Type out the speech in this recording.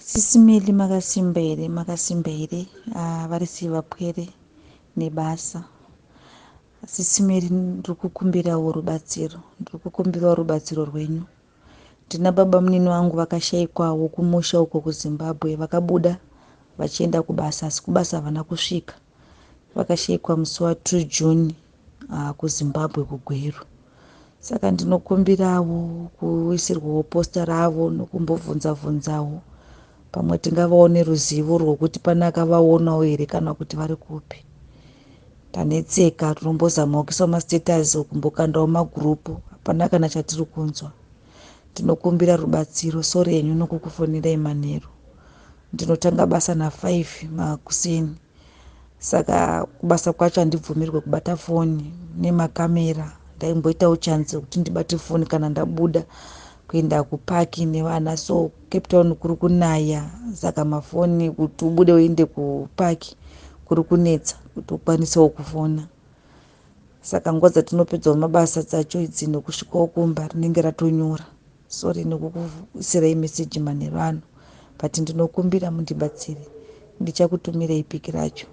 Sisi Melly, makasimba here? Makasimba here? Ah, vari sei vapwere nebasa? Sisi Melly, ndiri kukumbirawo rubatsiro, ndiri kukumbirawo rubatsiro rwenyu. Ndina baba munini vangu vakashayikwawo kumusha uko kuZimbabwe. Vakabuda vachienda kubasa, asi kubasa havana kusvika. Vakashayikwa musi wa2 June kuZimbabwe, kuGweru. Saka ndinokumbirawo kuisirwawo poster ravo nokumbobvunza bvunzawo, pamwe tingavawo neruzivo rwokuti pane akavaonawo here kana kuti vari kupi. Tanetseka, tinombozamawo kuisa mastatus, kumbokandawo magurupu, hapana kana chatiri kunzwa. Ndinokumbira rubatsiro. Sorry henyu nokukufonirai manheru. Ndinotanga basa na5 makuseni, saka kubasa kwacho handibvumirwe kubata foni nemakamera. Ndaimboitawo chance yekuti ndibate foni kana ndabuda kuenda kupark nevana. So Cape Town kuri kunaya, saka mafoni kuti ubude uende kupark kuri kunetsa kuti ukwanisewo kufona. Saka nguva dzatinopedzawo mabasa dzacho idzi nokusvikawo kumba rinenge ratonyura. Sorry nekukuisirai meseji manheru ano, but ndinokumbira mundibatsire. Ndichakutumirai pic racho.